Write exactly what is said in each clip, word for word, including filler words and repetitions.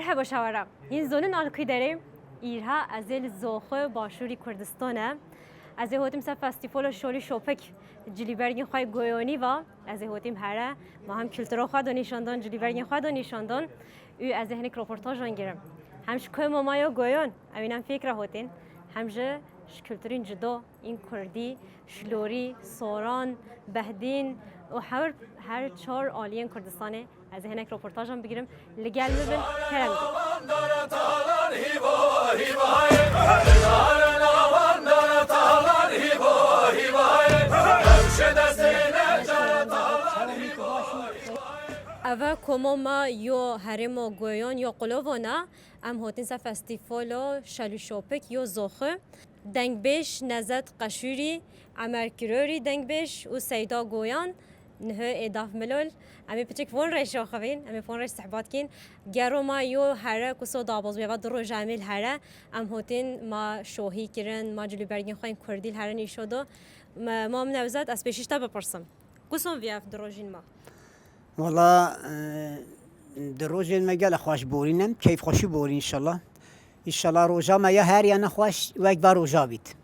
Merheba şawara. Hîn zonin al kuy derê? Îrha ez ê li Zoxu, Başûrî Kurdistan e. Ez ê hotim ser festîfola Şolî Şopik, cilîbergên xwe yê goyonî va. Ez ê hotim here. Ma hem kultura xwe do nîşan dan, cilîbergên xwe do nîşan dan. Û ez ê hinek roportajan girim. Hem ji koyê ma ma yo goyon, ew înan fêk re hotin. Hem ji, ji kulturên cuda, în kurdî, şilorî, soran, behdîn û her, her çar aliyên Kurdistanê. Ez ê hinek roportajan bigirim. Li gel min bin. Kerem. Eve koma me yo herêma goyan yo qulovan e. Em hotin ser festîfalo Şelûşopik yo Zoxu. Dengbêj Nezet Qeşûrî, Emer Kirorî dengbêj û Seyda Goyan, niho ê dav milol. Em ê piçik von rêş axivîn, em ê von rêş sehbat kîn. Gero ma yo here ku so dabozbê ve du roja em ê li here. Em hotin ma şohî kirin, ma cilûbergên xwe yên kurdî li here nîşo do. Ma, Mam Nevzat, ez pêşî ji te bipirsim. Kuson vî ev du rojîn ma? Wala, e, di rojên me gelek xweş borîn em, keyfxweşî borîn înşallah. Înşallah roja me ya her ya nexweş wek va roja bît.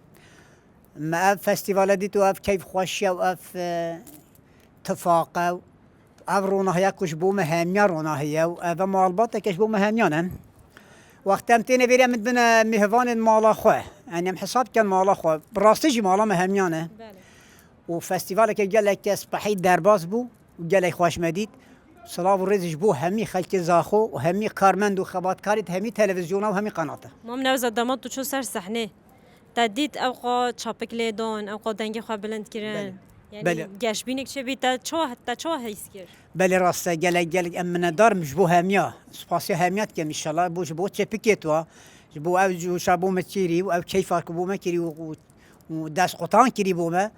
Me ev festîvale dît û ev keyfxweşiye û ev, e, tifaqe û ev ronahiya ku ji bo me hemiya ronahiye û ev e malbateke ji bo me hemiyan e. Wextê em têne vêrê em dibine mêvanên mala xwe. Yanî em hesab dikin mala xwe. Bi rastî jî mala me hemiyan e. Belê. û festîvaleke gelek spehî derbas bû û gelek xweş me dît. Silav û rêz ji bo hemî xelkê Zaxo û hemî karmend û xebatkarê di hemî televîzyona û hemî qenata. Mam Nevzat, dema tu çû ser sehnê, te dît ew qo çapik lê don, ew qo dengê xwe bilind kirin? Belê. Yanî Belê. geşbînek çêbî, te çawa, te çawa hîs kir? Belê rast e, gelek, gelek em minetdar im ji bo hemiya. Spasiya hemiya dikim înşallah. Bo ji bo çepikê tu, ji bo ev coşa bo me kîrî û ev keyfa ku bo me kîrî û, û û destqutan kirî bo me.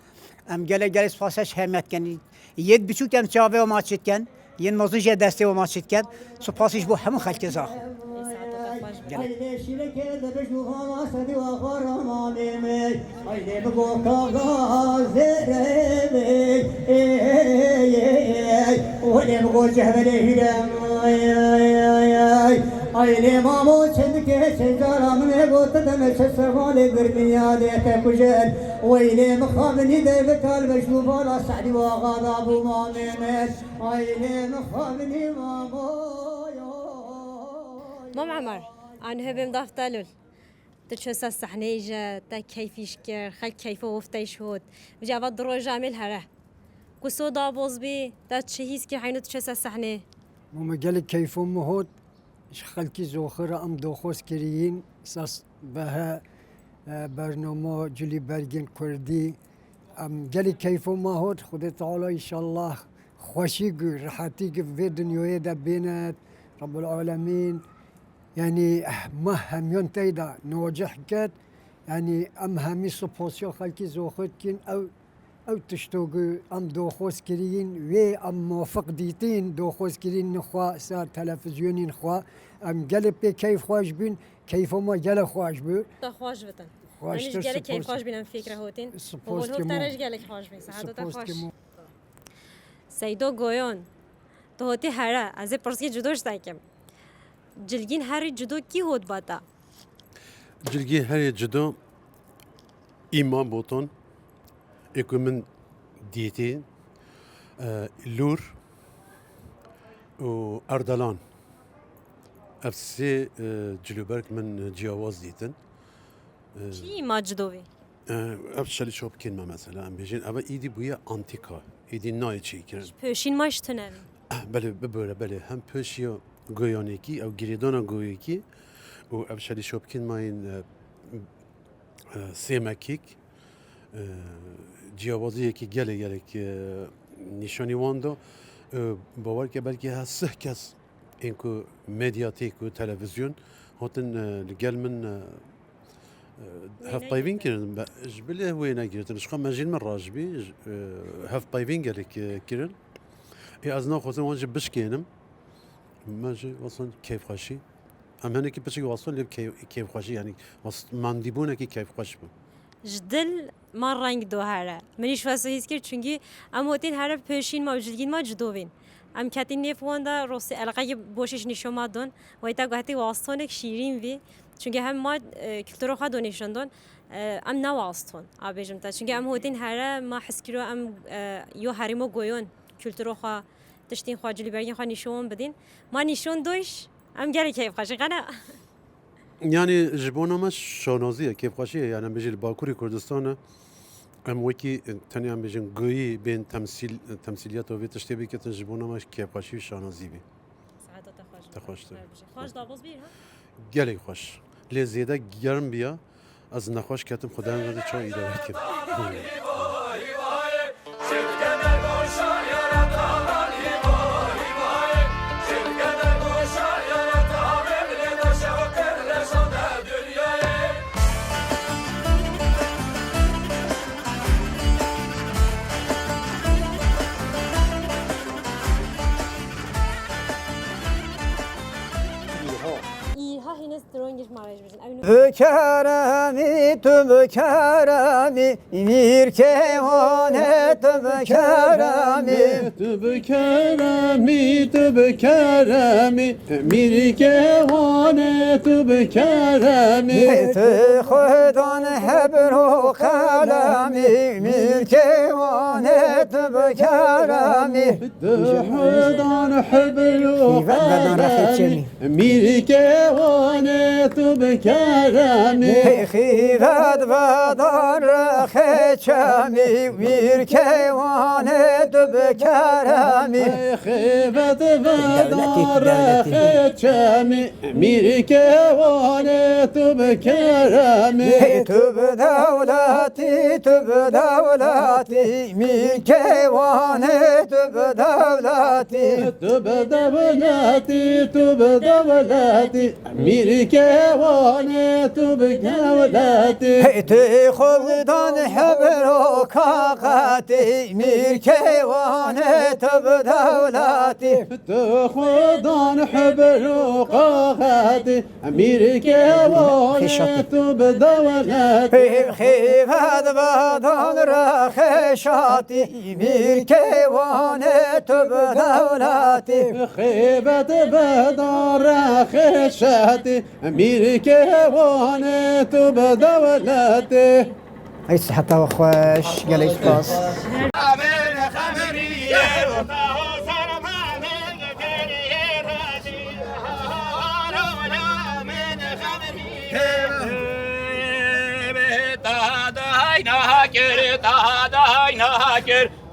Em gelek gelek spasiya ji hemiya dikin. Yên biçûk em çavê we ma çi dikin, yên mezin jî destê we ma çi dikin. Spasî ji bo hemû xelkê Zaxo. Gelek. Aylê mi go kaga zêrê mi, ey, ey, ey, ey. Welê mi go cehvelê hîrê mi, ey, ey, ey, ey. Aylê mamo çendikê çendara min ê go tu deme çe servalê birmiya dê te kujen. Weylê mi xabinî de bi kal be ji vala Se'dî waxa da bû mamê min. Aylê mi xabinî mamo yo. Mam Emer, an hebêm daf telul. Tu çi ser sehneyê ji te keyfîş kir, xelk keyfo wifteyş hot. Vîca va du roja em ê li here. Ku so daboz bî, te çi hîs kir heyno tu çi ser sehneyê? Ma me gelek keyfo min hot, ji xelkî Zoxir em doxoz kirîn, sas behe, e, bernama cilî bergên kurdî. Em gelek keyfo me hot, Xwedê Teala înşallah xweşî ku, rehetî ku vê dinyayê de bêne, Rabbul Alemîn. Yanî, ma hemiyan teyda nacih ket. Yanî, em hemî spasiya xelkî Zoxo dikin. Ew, ew tişto ku em doxoz kirîn, wê em muwafiq dîtin, doxoz kirîn nixwe ser televîzyonên xwe. Em gelê pê keyf xweş bûn, keyfa me gelek xweş bû. Te xweş bitin. Xweştir. Em jî gelek keyf xweş bîn, em fêk re hotin. Spas Hol hol te re jî gelek xweş bîn. Seheta te xweş. Seydo Goyon, tu hotî here, ez ê pirsgê cudo ji te kim. Cilgîn herî cudo kî hot ba te? Cilgîn herî cudo Îma Boton, ê ku min dîtî, e, Lûr û Erdelan. Ev sê, e, cilûberg min ciyawaz dîtin. Çi ma ci dovî? Ev şelî şopikên me mesela, em bêjin, ev îdî bûye antîka. Îdî nayê çêkirin. Ji pêşîn ma ji tune bî? Belê, bibore, belê. Hem pêşiya goyanekî, ew girêdana goyekî û ev şelî şopikên me yên, e, e, sêmekîk, e, ciyawaziyekî gelek, gelek, e, nîşanî wan da. E, bawer ke belkî her sih kes ên ku medyatîk û televîzyon hatin, e, li gel min, e, e, hevpeyvîn kirin. Be-, ji bilê wê negirtin. Ji xwe mejîn min rajbî, j-, e, hevpeyvîn gelek, e, kirin. Ê ez naxwazim wan jî bişkênim. Me jî westan keyfxweşî. Em hinekî piçik westan lê key-, keyfxweşî, yanî wes-, mandîbûnekî keyfxweş bû. Ji dil ma reng do here. Min îş wesa hîs kir, çunkî em hotên here pêşîn ma û cilgîn ma cudo vîn. Em ketî nêv wan de rostî eleqeyê boşî ji nîşo ma don. Wey te guhetî wastonek şîrîn vî. Çunke hem ma, e, kulturo xwe do nîşon don. E, em ne waston, a bêjim te. Çunke em hotîn here, ma his kiro em, e, yo herîmo goyon. Kulturo xwe, tiştîn xwe, cilûbergên xwe nîşo wan bidîn. Ma nîşon doyş, em gelek keyf xweşî qene. Yani ji bona me şanazî ye, kêfxweşî ye. Yani em bêjî li Bakurê Kurdistan e, em wekî, e, tenê em bêjin goyî bên temsîl, temsîliyeta vê tiştê bikitin, ji bona me kêfxweşî û şanazî bî. Saeta te xweş. Te xweş be. Xweş dabûz bî, ha? Gelek xweş. Lê zêde germ biya, ez nexweş ketim, Xwedayê min re çawa îdare kim. Îha hîne strongî ji me re jî bijin. Ew nû- Bi keremî, tu bi keremî, Mîr Kêwanê, tu bi keremî. Tu bi keremî, tu bi keremî, Mîr Kêwanê, tu bi keremî. Tu Xudan hebr û qelemî, Mîr Kêwanê, tu bi keremî. Tu Xudan hebr û qelemî. Mîr Kêwanê, tu bi keremî. Xîvet vedan rexê çemî, Mîr Kêwanê, tu bi keremî. Xîvet vedan rexê çemî, Mîr Kêwanê, tu bi keremî. Tu bi dewletî, tu bi dewletî, Mîr Kêwanê, tu bi dewletî. Tu bi dewletî, tu bi dewletî, Mîr Kêwanê, tu bi dewletî. Hey, tu Xudan hebr û kaqetî, Mîr Kêwanê, tu bi dewletî. Tu Xudan hebr û kaqetî, Mîr Kêwanê, tu bi dewletî. Xîvet vedan rexê şatî, Mîr Kêwanê, tu bi dewletî. Xîvet vedan rexê şatî, Mîr Kêwanê, tu bi dewletî. Ey siheta we xweş, gelek spas.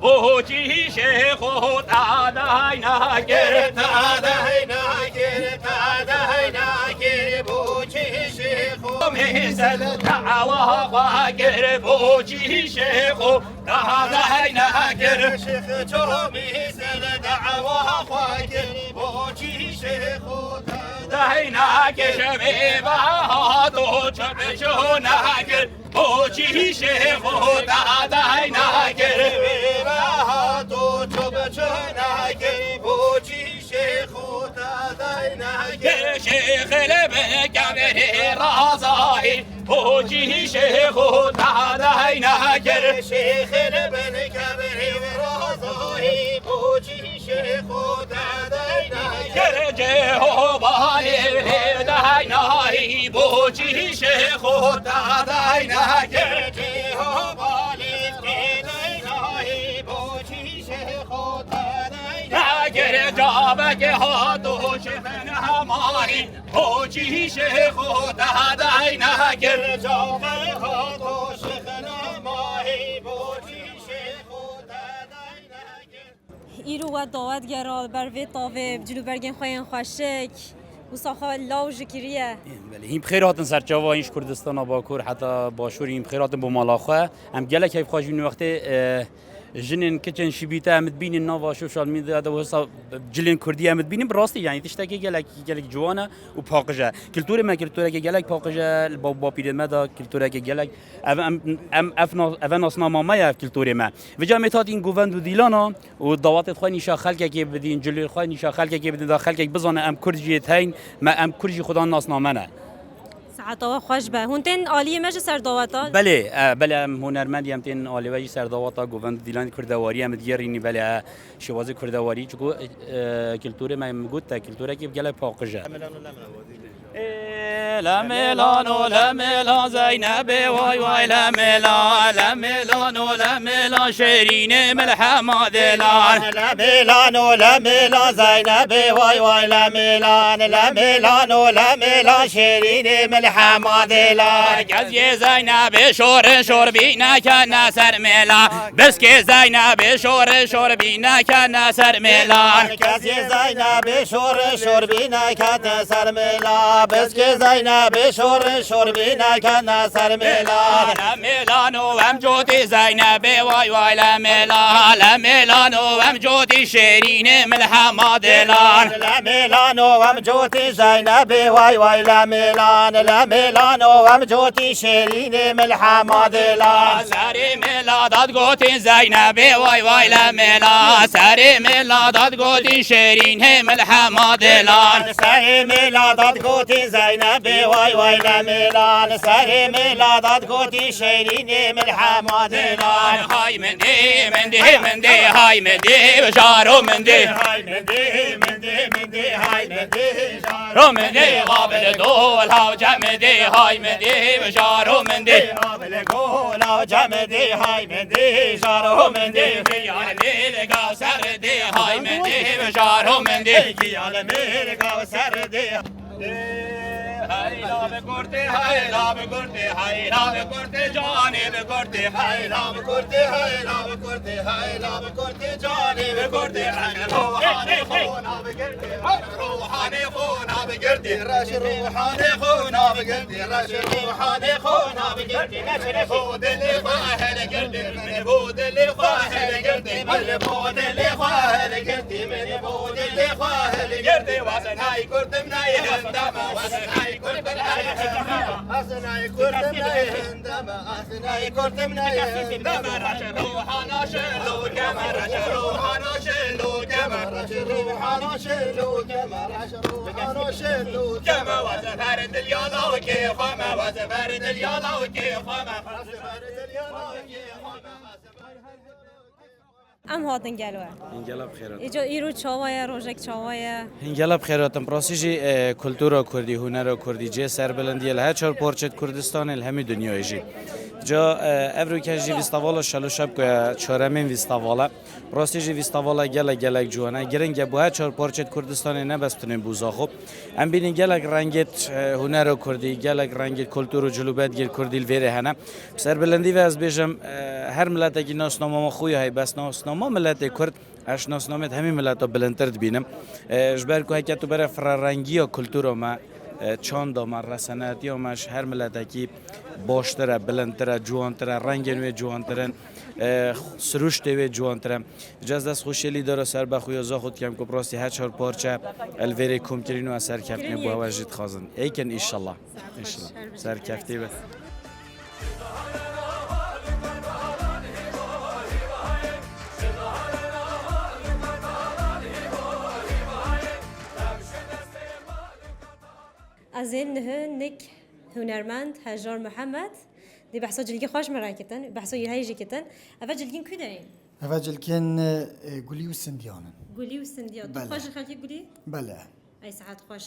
Boçî şêxo tadayna kir, tadayna kir, tadayna kir, boçî şêxo. Mêsel dawa xwe kir, boçî şêxo tadayna kir. Şêx ço mêsel dawa xwe kir, boçî şêxo tadayna kir. Şevê baha to ço biço nakir. Boçî şêxo tadayna kir. Wê rahat û ço biço nakir. Boçî şêxo tadayna kir. Şêxê li bin kevirê razayî. Boçî şêxo tadayna kir. Şêxê li bin kevirê razayî. Boçî Şêxo tadayna kir. Cêho balê daynayî, boçî şêxo tadayna kir. Cêho balê daynayî, boçî şêxo tadayna kir. Cavekê hato şêxin hemayî, boçî şêxo tadayna kir. Cavekê hato şêxin hemayî, boçî şêxo tadayna kir. Îro we dawet gera li ber vê tavê, bi cil û bergên xwe yên xweşik, wisa xwe law jî kiriye. Ê, belê, hîn bi xêr hatin serçava, hîn ji Kurdistana Bakur heta Başûr, hîn bi xêr hatin bo mala xwe. Em gelek heyv xwe jî wî wextê, e, jinên kiçên şibîte em dibînin nava sosyal medyada, wisa cilên kurdî em dibînin, bi rastî, yanî tiştekî gelek, gelek ciwan e û paqij e. Kulturê me kultureke gelek paqij e, li ba-, bapîrê me de kultureke gelek. Ev, em, em, ev na-, ev e nasnama me ye, ev kulturê me. Vêca em ê hatîn govend û dîlana û dawetê xwe nîşa xelkekê bidîn, cilê xwe nîşa xelkekê bidîn, da xelkek bizane em kurd jî yê teyn, me em kurd jî xudan nasname ne. Sağ Heta we xweş be. Hûn tên aliyê me ji ser daweta? Belê, e, belê, em hunermendî, em tên alê we jî ser daweta govend dîlan kurdewarî em digêrînî, belê, e, şêwazê kurdewarî, çiku, e, kulturê me, min got te, kulturekî gelek paqij e. Ê, le mêlan o le mêlan Zeynebê, way way le mêlan, le mêlan o le mêlan Şêrînê Milhema Dêlan. Le mêlan o le mêlan Zeynebê, way way le mêlan, le mêlan o le mêlan Şêrînê Milhema Dêlan. Keziyê Zeynebê şor şor bîne kene ser mêlan. Biskê Zeynebê şor şor bîne kene ser mêlan. Keziyê Zeynebê şor şor bîne kene ser mêlan. Biskê Zeynebê şor şor bîne kene ser mêlan. Le mêlan o em cotî Zeynebê, way way le mêlan. Le mêlan o em cotî Şêrînê Milhema Dêlan. Le mêlan o em cotî Zeynebê, way way le mêlan. Le mêlan o em cotî Şêrînê Milhema Dêlan. Serê mêla dad gotin Zeynebê, way way le mêla. Serê mêla dad gotin Şêrînê Milhema Dêlan. Serê mêla dad gotin Zeynebê, way way le mêlan. Serê mêla dad gotin Şêrînê Milhema Dêlan. Hay mendê, mendê, mendê, hay mendê, jaro mendê. Hay mendê, mendê, mendê, hay mendê, jaro mendê. Qabil dol haw cemedê, hay mendê, jaro mendê. Qabil gol haw cemedê, hay mendê, jaro mendê. Yar mêl gav ser dê, hay mendê, jaro mendê. Yar mêl gav ser dê. Hey la bi kurtê, hey la bi kurtê, hey la bi kurtê, canê bi kurtê, hey la bi kurtê, hey la bi kurtê, hey la bi kurtê, canê bi kurtê, reş ruhanê xona bi girtê, reş ruhanê xona bi girtê, reş ruhanê xona bi girtê, reş ruhanê xona bi girtê, bo dilê xwe hele girtê, min bo dilê xwe hele girtê, min bo dilê xwe hele girtê, min bo dilê xwe hele girtê, wazenay kurtim nayê hindama, wazenay kurtim nayê hindama. Asinayê kurtim nayê hindama, asinayê kurtim nayê hindama. Reş ruhana şelo keme, reş ruhana şelo keme, reş ruhana şelo keme, reş ruhana şelo keme. Waze her dilya lawikê xwe me, waze her dilya lawikê xwe me. Em hatin gel we. Hingela bi xêr hatin. Îca îro çawa ye, rojek çawa ye? Hingela bi xêr hatin. Bi rastî jî, e, kultura kurdî, hunera kurdî cihê serbilindî ye li her çar parçeyê Kurdistanê, li hemî dinyayê jî. Ca, e, ev rûke jî festîvala Şelo Şapko ye, çaremîn festîval e. Bi rastî jî festîvala gelek gelek ciwan e. Giring e bo her çar parçeyê Kurdistanê, ne bes tenê bo Zaxo. Em bînin gelek rengê, e, hunera kurdî, gelek rengê kultur û cilûbetgê kurdî li vêrê hene. Bi serbilindî ve ez bêjim, e, her miletekî nasnama xwe ya heye, bes nasnama miletê kurd, ez ji nasnamê hemî mileta bilindtir dibînim. E, ji ber ku heke tu bere firrerengiya kultura me, e, çanda me, resenetiya me ji her miletekî baştir e, bilindtir e, ciwantir e, rengên wê ciwantir in, e, sirûştê wê ciwantir e. Ji ez dest xweşiyê lîdera serbexwe ya Zaxo dikem ku bi rastî her çar parçe li vêrê kom kirîn û ez serkeftinê bo we jî dixwazin. Êkin înşallah. Înşallah. Serkeftî be. Ez ê niha nik hunermend Hejar Mihemed dê behsa cilgê xwe ji me re kitin, behsa yîrheyê jî kitin. Eve cilgên ku de ye? Eve cilgên, e, gulî û sindiyan in. Gulî û sindiyan. Tu Belê. Xwe ji xelkê gulî? Belê. Ey saet xweş.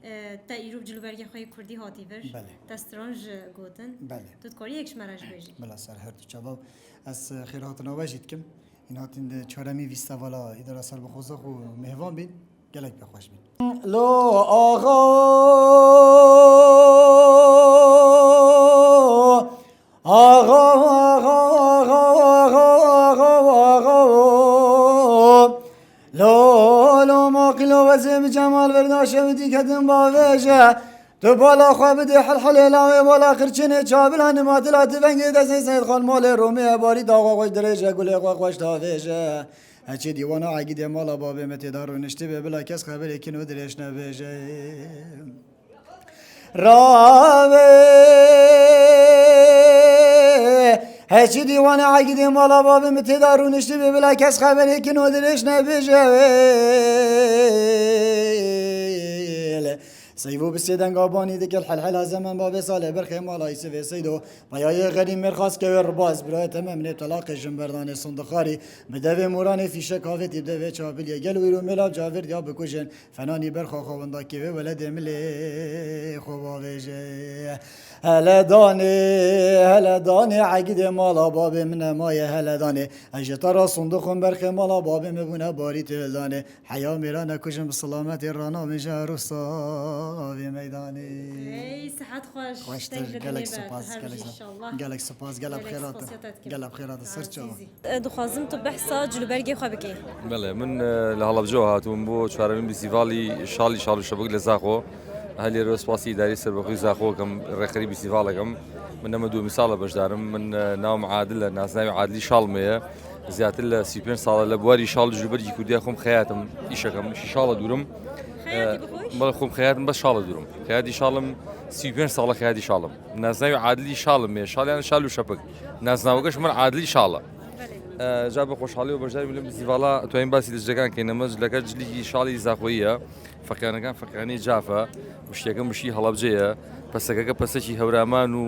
E, te îro bi cilûbergê xwe yê kurdî hatî vir. Belê. Te stran jî gotin. Belê. Tu dikarî yek ji me re jî bêjî? Bila ser her du çava. Ez, e, xêrhatina we jî dikim. Hîn hatin di çaremî festîvala Îdara Serbixwe Zaxo mêvan bîn. Gelek pê xweş bîn. Lo axa, axa, axa, axa, axa, axa. Lo, lo, maqîlo wezê bi cemal verdaşe bi dîketin bavêje. Tu bala xwe bidê hilhilê lawê bala qirçinê çabilanê matila tivengê destê Seyid Xan malê Romê barî dawa xweş dirêje gulê xwe xweş davêje. Heçî dîwana egîdê mala babê min têda rûniştibê bila kes xeberê kin û dirêj nebêje. Ravê heçî dîwana egîdê mala babê min têda rûniştibê bila kes xeberê kin û dirêj nebêje. Seyvo bi sê denga banî dikil helhela zemen babê salê berxê mala Îsivê Seydo. Peyayê xerî mêrxas kewê ribaz birayê temem nê telaqê jin berdanê sindixarî. Bi devê moranê fîşek havêtî bi devê çabiliyê gel wîr û mêla cavêr diya bikujên. Fenanî berxa xwe winda kêvê weledê milê xwe bavêje. Hele danê, hele danê egidê mala babê min e maye hele danê. Ez ji te ra sindixim berxê mala babê min bûne barî têl danê. Heya mêrane kujin bi silametê rana min ji Erûsa vê meydanê. Ey, sihet xweş. Xweştir, gelek spas, gelek spas. Gelek spas, gelek xêrat. Gelek xêrat, ser çava. Azîzî. E, dixwazim tu behsa cilûbergê xwe bikî. Belê, min, e, li Halebco hatibûm bo çaremîn festîvalî şalî şal û şebik li Zaxo. Her lêre spasî îdarî serbixwî Zaxo kim, rêxerî festîvalê kim. Min nema duyemîn sal e beşdar im. Min, e, navê min Adil e, naznavê Adilî Şalmê ye. Zêdetir li sî û pênc sal e li buarî şal û cilûbergî kurdî ya xwe xeyatim, îşekim, şî şal e dûrim. Xeyatî bi xwe? Belê, xwe xeyatim bes şal e dûrim. Xeyatî şal im, sî û pênc sal e xeyatî şal im. Naznavê Adilî Şalmê ye. Şal yani şal û şepik. Naznaveke ji min Adilî Şal e. Belê. E, ca bi xweşhalî û beşdarî milim festîvala toyên basî li cilekan keyne me, cileke cilîkî şalî Zaxoyî ye. Feqîyanekan feqîyanê caf e. Miştiyeke miştî Halebce ye. Pesekeke pesekî Hewraman û,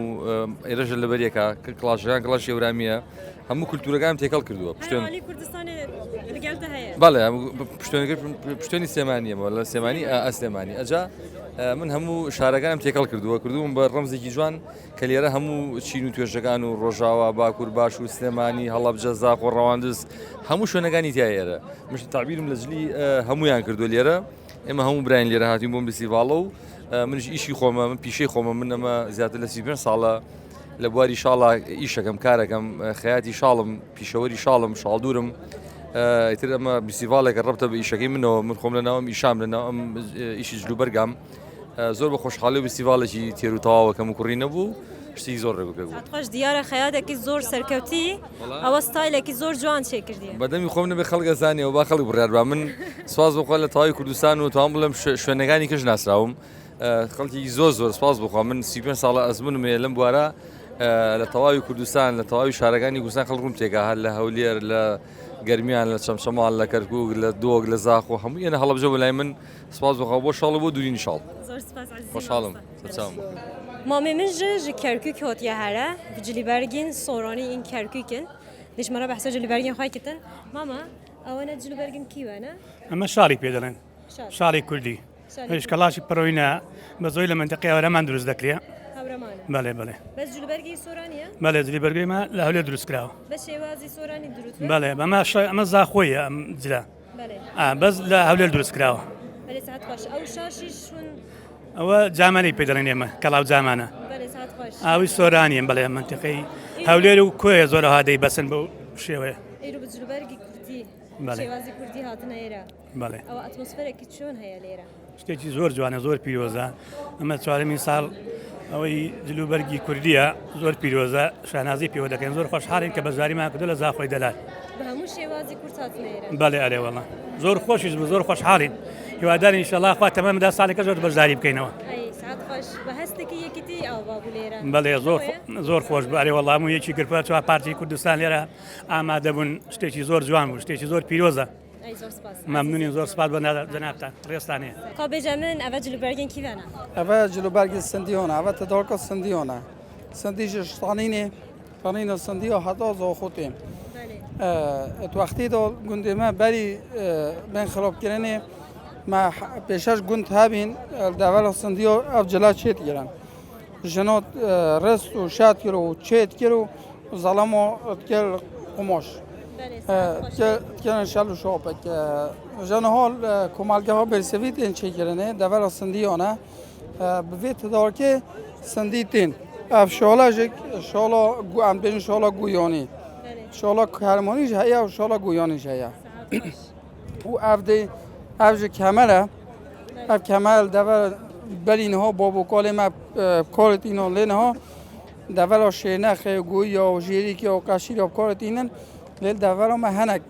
e, êrejin li ber yeka. Kilaşekan kilaşî Hewramî ye. Hemû kultûrekan em têkel kirdiwe. Her alî Kurdistanê li gel te heye. Belê, hemû piştûneke, piştûnî Sêmanî ye, wela Sêmanî, e, ez Sêmanî. Eca, e, min hemû şarekan em têkel kirdiwe. Kirdiwe min bi remzekî ciwan ke lêre hemû çîn û tuêrjekan û Rojawa, Bakur, Başûr, Silêmanî, Helebce, Zaxo, Rewandiz, hemû şwenekanî tiya ye êre. Min ji tebîrim li cilî, e, hemûyan kirdo lêre. Ême hemû birayên lêre hatîn bûn bi sîvala û, e, min ji îşî xwe me, min pîşeyê xwe me, min eme zêdetir li sî pênc sal e li buarî şala îşekim, karekim, e, xeyatî şal im, pîşewerî şal im, şaldûr im. E, îtir eme festîvaleke rebte bi îşekê min e, min xwe min li nav em îşam, li nav em, e, îşî cilûbergam. E, zor bi xweşhalî û festîvalekî têr û tewaweke min kurî nebû. Tiştekî zor rê bike bû. Saet xweş, diyar e xeyatekî zor serkewtî, wela ewa stylekî zor ciwan çêkirdiye. Bedemî xwe min bê xelk ez zanî, ew ba xelk biryar ba. Min spas bixwe li tewayî Kurdistan û tamam bilim şwe-, şweneganî kij nasrawim. E, xelkî zor zor spas bixwe. Min sî pênc sala ezmûn me lem buara, e, li tewayî Kurdistan, li tewayî şareganî Kurdistan xelk rûm têka, her li Hewlêr, li Germiyan, li Çemçeman, li Kerkûk, li Dog, li Zaxo, hemû yene Helebce belay min. Spas bixwe bo şal û bo dûrîn şal. Zor spas Ezîzî. Xweşhal im. Mamoste. Sağ ol. Mamê min ji, ji Kerkûk hotiye here. Cilîbergên soranî în Kerkûk in. Dê ji me re behsa cilîbergên xwe kitin. Mama, ewe ne cilîbergên kî we ne? Eme şalî pê dinin. Şal. Şalî kurdî. Şalî kurdî. Ji kelaşî piroyî ne, bi zoyî li menteqeya Hewreman dirust dekiriye. Hewreman e. Belê, belê. Bes cilîbergê soranî ye? Belê, cilîbergê me li Hewlêr dirust kirawe. Bes şêwazî soranî dirust be? Belê, eme şa-, eme Zaxoyî ye, em cila. Belê. Ha, bes li Hewlêr dirust kirawe. Belê, saet xweş. Ew şaşî şûn. Ew camelî pê derên ême, kelav camane. Belê, saet xweş. Ew soranî ye, belê, menteqeyî. Ê. Hewlêr û koyê zor ha dey besin bu şêwê. Êro bi cilûbergî kurdî. Belê. Şêwazî kurdî hatine êre. Belê. Ew atmosferekî çûn heye lêre. Ştêkî zor ciwan e, zor pîroz e. Eme çaremîn sal ew cilûbergî kurdî ye, zor pîroz e. Şahnazî pêwî dikin, zor xweşhal in ke beşdarî me kir li Zaxoyê delal. Bi hemû şêwazî kurd hatine êre. Belê, erê wela. Zor xweş ji bo, zor xweşhal in. Hîwadar in înşallah xwe temam da saleke zor beşdarî bikeyneve. Ey, saet xweş. Bi hestekî yekîtî ava bû lêre. Belê, zor xwe-, zor xweş bû. Erê wela, hemû yekî girpa çawa partî Kurdistan lêre amade bûn. Ştêkî zor ciwan bû, ştêkî zor pîroz e. Ey, zor spas. Memnûnî, zor spas bo cenab te. Rêstanê. Ka bêje min, eve cilûbergên kî ve ne? Eve cilûbergê Sindiyo ne, eve tedarka Sindiyo ne. Sindî ji Ştanînê, Ştanîna Sindiya heta Zaxo tên. Belê. E, di wextê de gundê me berî, e, bên xirabkirinê me he-, pêşeş gund hebîn, e, li devera Sindiya ev cila çê dikirin. Jina, e, rist û şa dikir û çê dikir û zelama dikir qumaş. Belê, e, saet xweş. Dikir, dikirin şel û şapek. E, ji niha, e, komelgeha Bersivî tên çêkirinê, devera Sindiyan e. E, bi vê tedarikê Sindî tên. Ev şala jî şala gu-, em bêjin şala Guyanî. Belê. Şala Kermanî jî heye û şala Guyanî jî heye. Saet xweş. Û ev dê, ev ji kemer e. Ev kemer li dever berî niha bab û kalê me, e, bi kar tînin lê niha. Devera Şêrnexê, Guya û Jêrîkê û Qeşîrê bi kar tînin. Lê li devera me hinek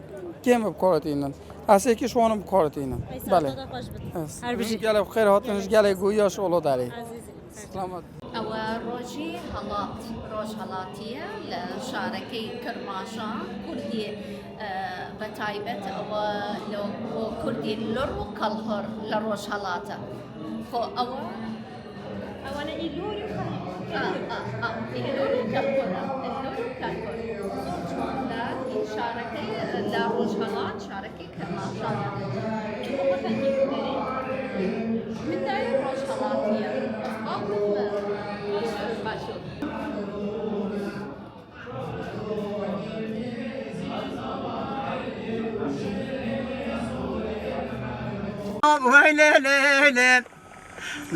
kêm bi kar tînin. Esêkî ji wan bi kar tînin. Ey, belê. Saeta xweş bit. Her bijî. Gelek xêr hatin ji gelê Guya ji Oloderê. Ezîzî. Selamet. Ew rojî helat, rojhelatî ye li şarekê Kirmaşan, kurdî, e, bi taybet ew li bo kurdî lir û kelhir li rojhelat e. Xo, ewa, ewana îlorî xwe. A, a, a, îlorî Kerkûk e. Îlorî Kerkûk. Zor çanda, î şarekê, e, la Rojhelat, şarekê Kermanşah e. Çima xwe fekî bikerî? Min dayê Rojhelatî ye. Ez bak min, e, Başûr, Başûr. Wey lê lê lê.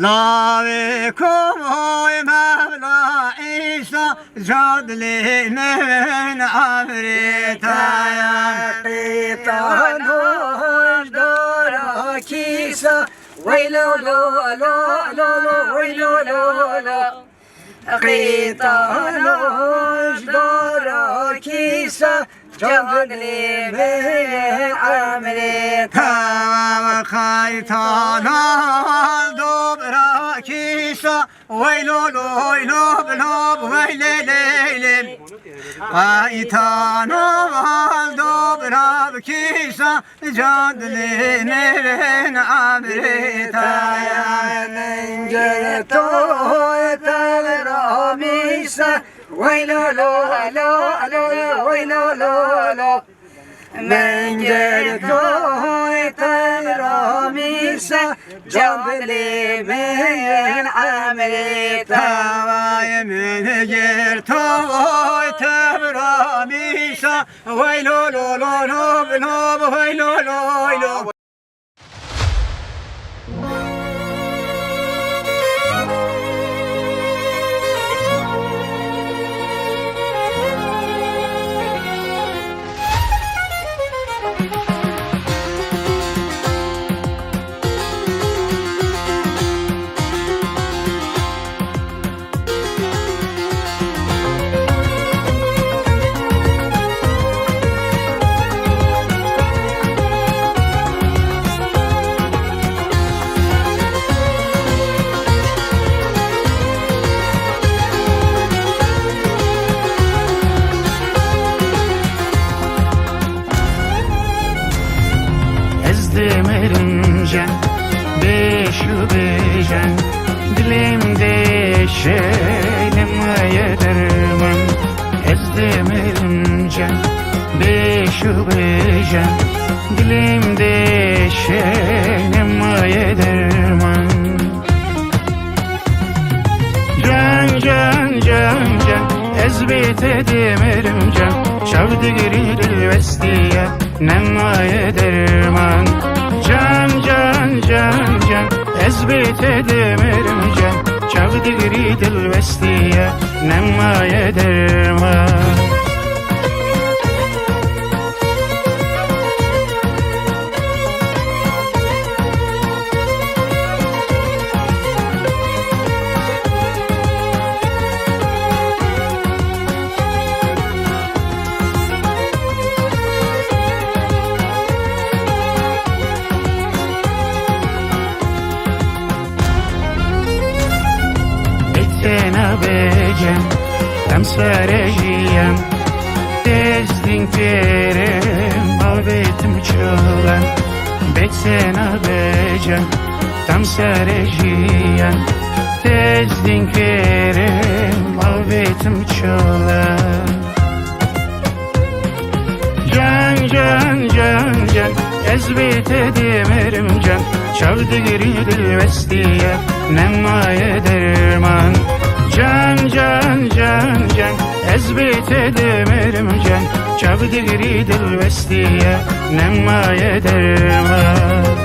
Lawê Komoyê Mevla Îsa, can dilê min emrê te ye. Qîtano ji dora kîsa, wey lo lo lo lo lo, wey lo lo lo. Qîtano ji dora kîsa, can dilê min emrê te ye. Qîtano ji dora kîsa, wey lo lo lo lo, wey lê lê lê. Qîtano ji dora kîsa, can dilê min emrê te ye. Min girto tevra mîsa, wey lo lo lo lo, wey lo lo lo. Min girto tevra mîsa, can dilê min emrê te ye. Min girto tevra mîsa, wey lo lo lo lo lo, wey lo lo lo. Ez dimirim can, bêş û bêcan, dilêm deşe nemaye derman. Ez dimirim can, bêş û bêcan, dilêm deşe nemaye derman. Can, can, can, can, ez bê te dimirim can, çav digirî dilwestiya, nemaye derman. Can, can, can, can, ez bê te dimirim can, çav digirî dilwestiya, nemaye derman. Bê te nabêcem, em sare jiyan, tez din kerim, avêtim çolan. Bê te nabêcem, tam sare jiyan, tez din kerim, avêtim çolan. Can, can, can, can, ez bê te dimirim can, çav digirî dilwestiya, nemaye derman. Can, can, can, can, ez bê te dimirim can, çav digirî dilwestiya, nemaye derman.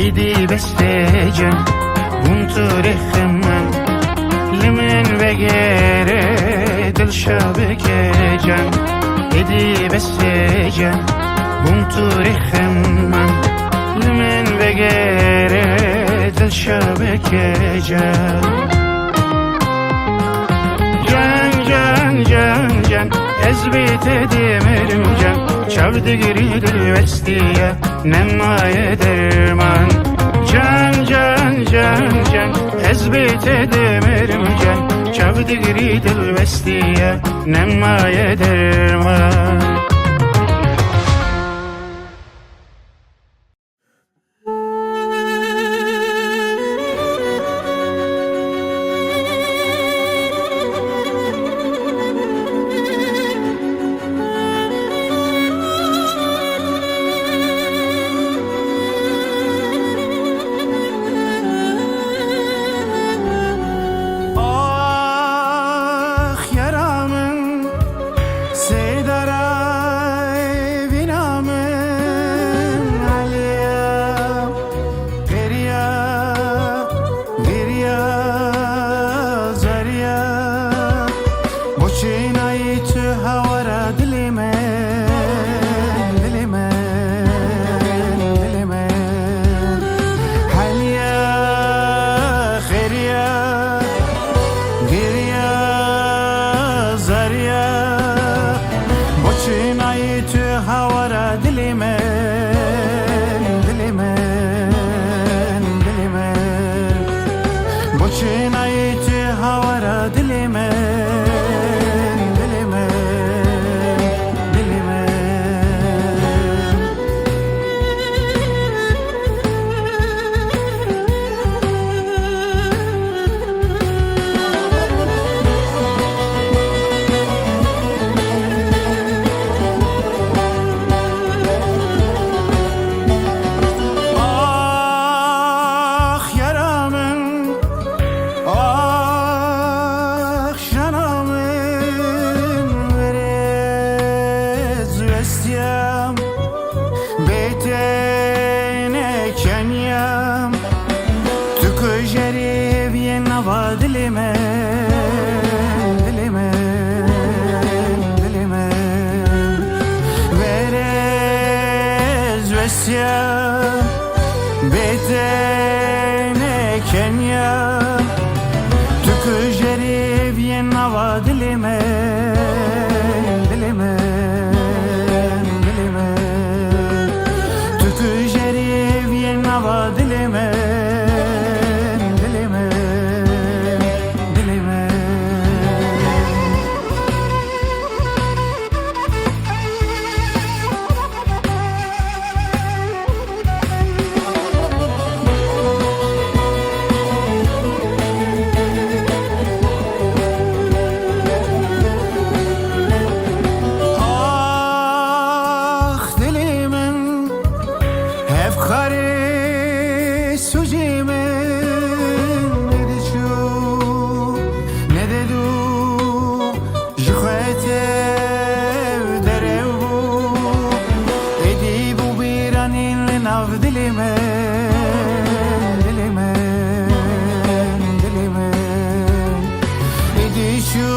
Êdî bes te can, bûm tu rêxeman, li min vegere dilşa bike can. Êdî bes te can, bûm tu rêxeman, li min vegere dilşa bike can. Can, can, can, can, ez Bê te dê mirim can, çav digirî dilwestiye, nemaye derman. Can, can, can, can, ez bê te dê mirim can, çav digirî dilwestiye, nemaye derman. Ax, yara min, Sêdara vîna min Aliya, geriya, geriya, zariya. Boçînayî tu hawara dilê min, dilê min, dilê min. Heliya, xêriya, geriya, zariya. Boçînayî tu hawara dilê min, dilê min, dilê min. Boçînayî tu hawara dilê min, dilê min, dilê min. Ax, yara min, ax, jana min, were ez westiyam. Bê te ne kenyam, tu kujerî viyê nava dilê min, dilê min, dilê min. Were ez wesiyam, bê te ne kenyam, tu kujerî viyê nava dilê min, dilê min, dilê min. Tu kujerî viyê nava dilê min, dilê min, dilê min. Ax, dilê min, hevkarê sûcê min, nediçû, nedidû, ji xwe tev derew bû, êdî bû bîranîn li nav dilê min, dilê min, dilê min. Êdî çû